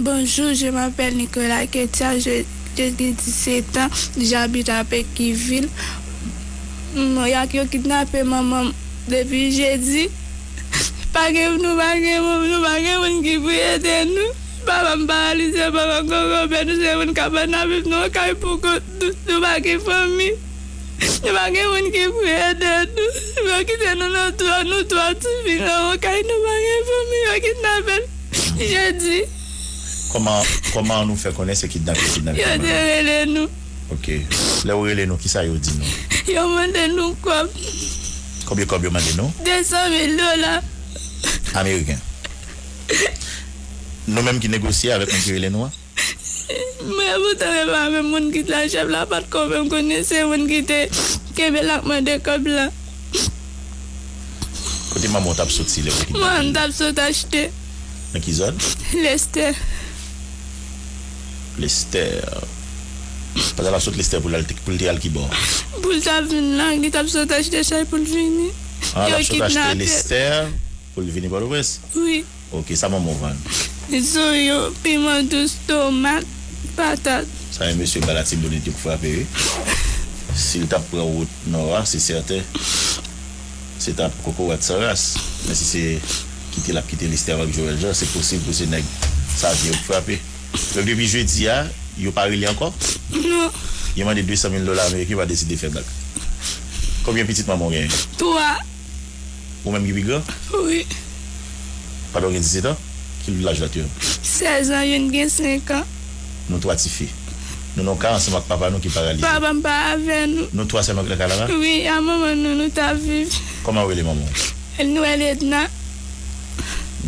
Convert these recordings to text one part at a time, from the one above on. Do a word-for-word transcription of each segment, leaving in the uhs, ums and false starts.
Bonjour, je m'appelle Nicolas Ketia, je, je gen dix-sept ans, j'habite à Pékiville. Mm, y a, yo kidnape manman m depi jedi. Pa gen, nou pa gen, nou pa gen moun ki pou ede nou. Papa m paralize, papa m kòkòbèt, nou se moun k ap ann ap viv nan kay pou kont nou, nou pa gen fanmi. Nou pa gen moun ki pou ede nou. Yo kite nou nan twa, nou twa tifi nan yon kay, nou pa gen fanmi, yo kidnape n jedi. Kòman, kòman nou fè konnen se kidnape, kidnape? Yo te rele nou. Ok. Lè yo rele nou, kisa yo di nou? Yo mande nou kòb. Konbyen kòb yo mande nou? De san mil dola. Ameriken. Nou menm ki negosye avèk moun ki rele nou an? Mwen, poutan, se pa menm moun ki t la, chèf la pa t konfime m konnen se moun ki te kenbe l ak mande kòb la. Kote manman w t ap soti lè yo kidnape l? Mwen, m t ap sot achte. Nan ki zòn? Lestè. Lestè. Pandan l ap sot Lestè pou l al, pou l te al ki bò? Pou l ta vin la, li t ap sot achte chay pou l vini. Ah, l ap sot achte Lestè pou l vini Pòtoprens? Wi. Ok, sa manman w vann? Zonyon, piman dous, tomat, patat. Sa yon mesye ba Latibonit yo k frape, wi. Si l t ap pran wout nò a, se sèten, se t ap kokorat san ras. Men si se kite l ap kite Lestè avèk Joel Jean, se posib pou se nèg Savyen yo k frape. Donk, depi jedi a, yo pa rele ankò? Non. Yo mande de san mil dola ameriken, yo pa deside fè bak. Konbyen pitit manman w genyen? Twa. Ou menm ki pi gran? Wi. Pandan w gen disèt an? Ki laj lòt yo? Sèz an, youn gen senk an. Nou twa tifi. Nou nan yon kay ansanm ak papa nou ki paralize. Papa m pa avè nou. Nou twa sèlman ki nan kay la la? Wi, a manman nou, nou t ap viv. Kòman w rele manman w? Noël Edna.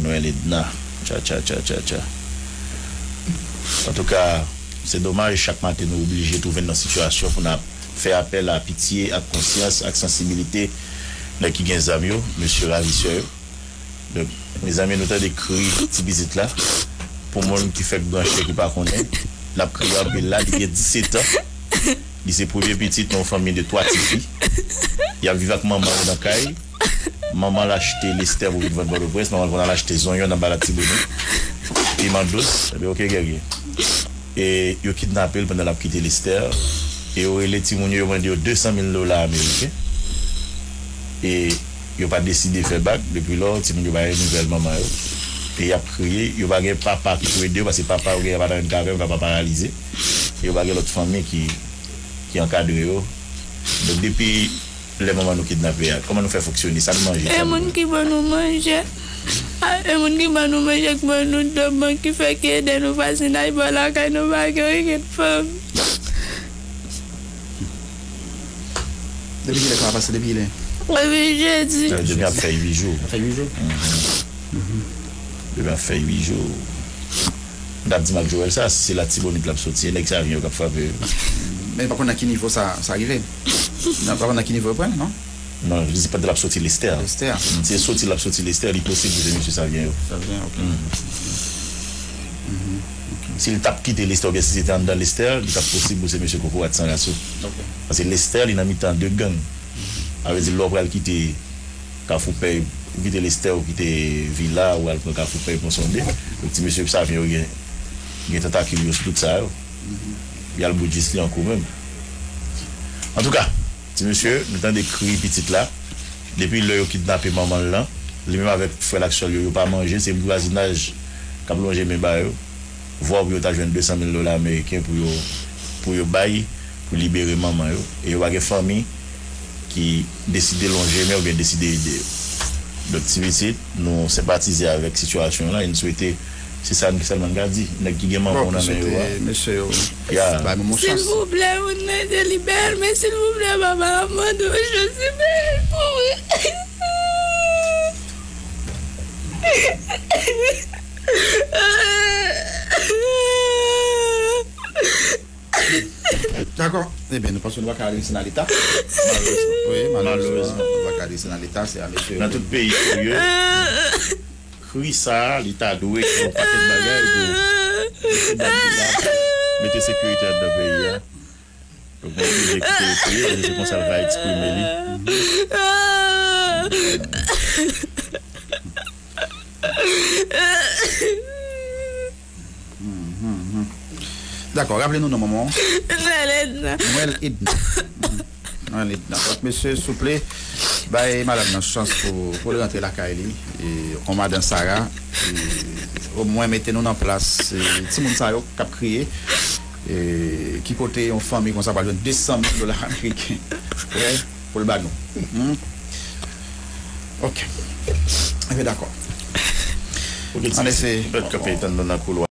Noël Edna. Tcha, tcha, tcha, tcha, tcha. Antouka, se domaj, chak maten nou oblije twouve n nan sitiyasyon pou n ap fè apèl a pitye, ak konsyans, ak sansibilite nèg ki gen zam yo, mesye ravisè yo. Donk, mezanmi, nou tande kri ti pitit la. Pou moun ki fèk branche, ki pa konnen, l ap kriye anpil la, li gen disèt an. Li se premye pitit nan yon fanmi de twa tifi. Y ap viv ak manman yo nan kay. Manman l achte Lestè pou vin vann Pòtoprens. Manman l konn al achte zonyon nan ba Latibonit. Piman dous. Ebyen, oke, Guerrier. E yo kidnape l pandan l ap kite Lestè. E yo rele timoun yo, yo mande yo de san mil dola ameriken. E yo pa deside fè bak. Depi lò, timoun yo pa gen nouvèl manman yo. E y ap kriye. Yo pa gen papa ki pou ede yo, paske papa yo genyen pa t anyen ka fè, papa paralize. E yo pa gen lòt fanmi ki, ki ankadre yo. Donk, depi lè manman nou kidnape a, kòman nou fè fonksyone? Sa n manje? E moun ki ban nou manje. A, e moun ki ban nou manje, ki ban nou dòman, ki fè ki ede nou fasinay bò lakay nou, pa gen okenn fanmi. Depi kilè sa pase? Depi kilè? Depi jedi. Depi ap fè uit jou. Ap fè uit jou? Depi ap fè uit jou. M t ap di m ak Joel sa, si se Latibonit l ap soti, e nèg Savyen yo k ap frape. Men pa konn nan ki nivo sa, sa rive. Nan, pa konn nan ki nivo yo pran, non? Non, li di pandan l ap soti Lestè. Lestè. Mm, si se soti l ap soti Lestè, li posib pou se mesye Savyen yo. Savyen, ok. Mm. Mhm, ok. Si l t ap kite Lestè, oubyen si se te anndan Lestè, li t ap posib pou se mesye Kokorat San Ras yo. Ok. Paske Lestè, li nan mitan de gang. Sa vle di, lè w pral kite Kafou Pèy, ou kite Lestè, ou kite Vila, ou al pran Kafou Pèy, Pon Sonde. Donk, ti mesye Savyen yo gen, gen tantakil yo sou tout sa yo. Y al bout jis li an kou menm. Antouka, ti mesye, nou tande kri pitit la. Depi lè yo kidnape manman l lan, li menm avèk frè l ak sè l yo, yo pa manje, se vwazinaj k ap lonje men ba yo. Vwa pou yo ta jwenn de san mil dola ameriken pou yo, pou yo bay, pou libere manman yo. E yo pa gen fanmi ki deside lonje men oubyen deside ede yo. Donk, ti pitit, nou senpatize avèk sitiyasyon an lan e n swete, se sa n sèlman n ka di, nèg ki gen manman yo nan men yo a. Bon, nou swete mesye yo bay manman yon chans. Silvouplè, moun nan te libere, men silvouplè, papa, m ap mande w, Jezi, men pou mwen. Dakò. Ebyen, nou panse nou pa ka adrese nan leta. Malerezman. Wi, malerezman, nou pa ka adrese nan leta, se a mesye yo. Nan tout peyi serye, kri sa a, li ta dwe gen yon pakèt bagay pou mete sekirite anndan peyi a. Donk, mwen oblije kite l kriye, paske se konsa l va eksprime li. Dakò, raple nou non manman. Noël Edna. Noël Edna. Noël Edna. Donk, mesye, souple, bay madanm nan chans pou, pou l rantre lakay li. E, on madan Sara, e, omwen mete nou nan plas, e, timoun sa yo k ap kriye. E, ki kote yon fanmi konsa pral jwenn de san mil dola ameriken? Wè, pou l ba nou. Hmm? Ok. Ebyen, dakò. An efè, tann nou nan koulwa.